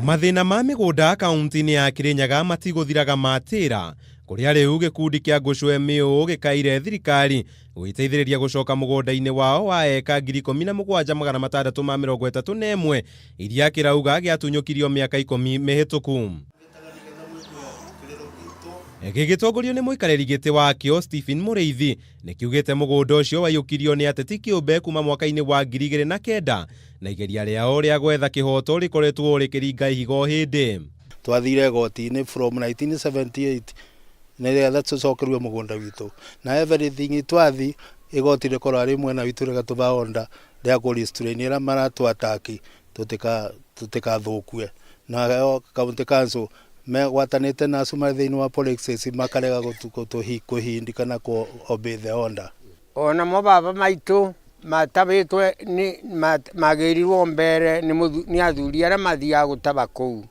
Mathĩna ma mĩgũnda kaunti-inĩ ya Kirinyaga matigũthiraga matĩra kũrĩa rĩu gĩkundi kĩa Ngũcwe Mĩũ gĩkaire thirikari gwĩteithĩrĩria gũcoka mũgũnda-inĩ wao wa eka 17,631 iria kĩrauga gĩatunyũkirio mĩaka 10 mĩhĩtũku. Gĩgĩtongorio nĩ mũikarĩri gĩtĩ wakĩo Stephen Mũrĩithi nĩkiugĩte mũgũnda ũcio waiyũkirio nĩ ateti kĩũmbe kuma mwaka-inĩ wa 2009 na igeria rĩao rĩa gwetha kĩhoto rĩkoretwo rĩkĩringa ihiga o hĩndĩ. Twathire igoti-inĩ from 1978 nĩgetha tũcokerwe mũgũnda witũ, na everything twathi igoti rĩkorwo rĩ mwena witũ rĩgatũba order rĩa kũ restrain ĩrĩa maratũ attack tũtikathũkue, nayo county council megwatanĩte na acio marĩ thĩinĩ wa police makarega kũhindi kana kũ obey the order. Onamo baba maitũ matabĩtwe nĩ magĩrirwo mbere nĩ athuri arĩa mathiaga gũtaba kũu,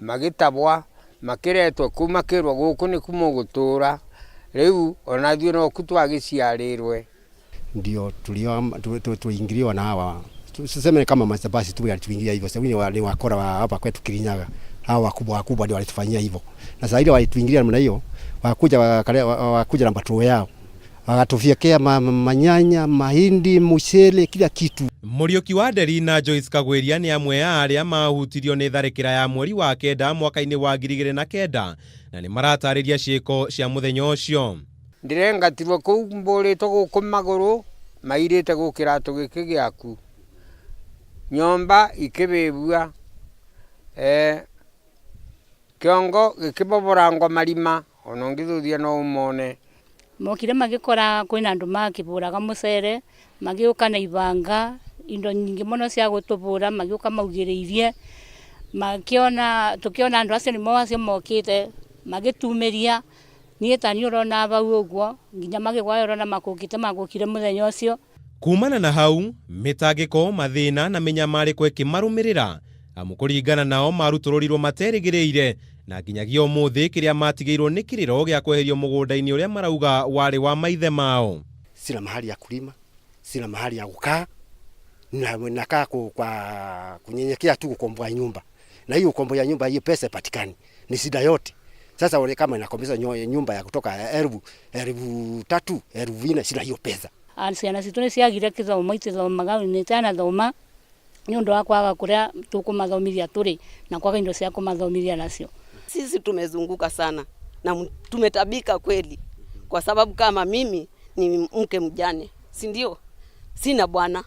magĩtabwa makĩretwo kũu makĩrwo gũkũ nĩku mũgũtũra, rĩu ona ithuĩ noku twagĩciarĩrwe. Ndio tuliingiliwa na hawa, tuseme kama majambazi tu walituingilia hivyo. Sasa ni wakora wa hapa kwetu Kirinyaga, hawa wakubwa wakubwa ndio walitufanyia hivyo. Na sasa ile walituingilia namna hiyo, wakuja na patrol yao wakatufyekea manyanya, mahindi, mucele, kila kitu. Mũriũki wa Nderi na Joyce Kagwĩria nĩ amwe a arĩa mahutirio nĩ tharĩkĩra ya mweri wa kenda mwaka-inĩ wa 2009 na nĩ maratarĩria ciĩko cia mũthenya ũcio. Ndĩrengatirwo kũu mbũrĩtwo gũkũ magũrũ mairĩte gũkĩra gĩkĩ gĩaku, nyũmba ikĩbĩbua, kĩongo gĩkĩboborangwo marima ona ũngĩthũthia no ũmone. Mokire magĩkora kwĩna andũ makĩbũraga mũcere, magĩũka na ibanga, indo nyingĩ mũno cia gũtũbũra, magĩũka maugĩrĩirie, makĩona tũkĩona andũ acio nĩmo acio mokĩte magĩtumĩria, niĩ ta niĩ ũrona bau ũguo nginya magĩgwa ũrona makũkĩte makũkire mũthenya ũcio. Kumana na hau mĩtangĩko, mathĩna na mĩnyamarĩko ĩkĩmarũmĩrĩra, amu kũringana nao marutũrũrirwo materĩgĩrĩire na nginyagia ũmũthĩ kĩrĩa matigĩirwo nĩ kĩrĩro gĩa kweherio mũgũnda-inĩ ũrĩa marauga warĩ wa maithe mao. Sina mahali ya kulima, sina mahali ya kukaa, na nakaa kwa kunyenyekea tu kukomboa nyumba, na hiyo kukomboa nyumba hiyo pesa ipatikani, ni shida yote. Sasa wale kama inakombeza nyumba ya kutoka 3,000, 4,000, sina hiyo pesa. Ciana citũ nĩ ciagire kĩthomo, itithomaga nĩ itanathoma nĩ ũndũ wa kwaga kũrĩa tũkũmathomithia tũrĩ na kwaga indo cia kũmathomithia nacio. Sisi tumezunguka sana na tumetabika kweli, kwa sababu kama mimi ni mke mjane, si ndio? Sina bwana.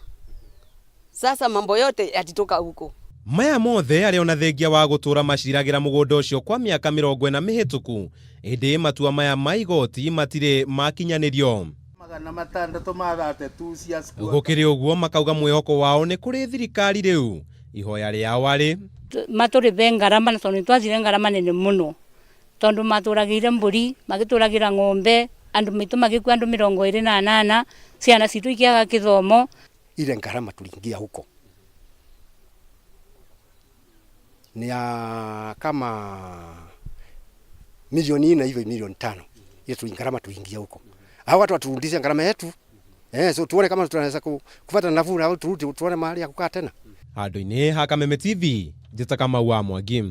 Sasa mambo yote yatitoka huko. Maya mothe arĩa ona thengia wa gũtũra maciragĩra mũgũnda ũcio kwa mĩaka 40 mĩhĩtũku, ĩndĩ matua maya ma igoti matirĩ makinyanĩrio. 630 cia squatter. Gũkĩrĩ ũguo makauga mwĩhoko wao nĩ kũrĩ thirikari rĩu, ihoya rĩao arĩ matũrĩbe ngarama, na tondũ nĩtwathire ngarama nene mũno, tondũ matũragĩire mbũri, magĩtũragĩra ng'ombe, andũ maitũ magĩkua andũ 28, ciana citũ ikĩaga kĩthomo. Ile ngarama tuliingia huko ni ya kama milioni 4 hivi, milioni 5. Ile ngarama tuliingia huko. Hao watu waturudishe ngarama yetu. So tuone kama tunaweza kupata nafuu na turudi tuone mahali ya kukaa tena. Handũ-inĩ ha Kameme TV, njĩta Kamau wa Mwangi.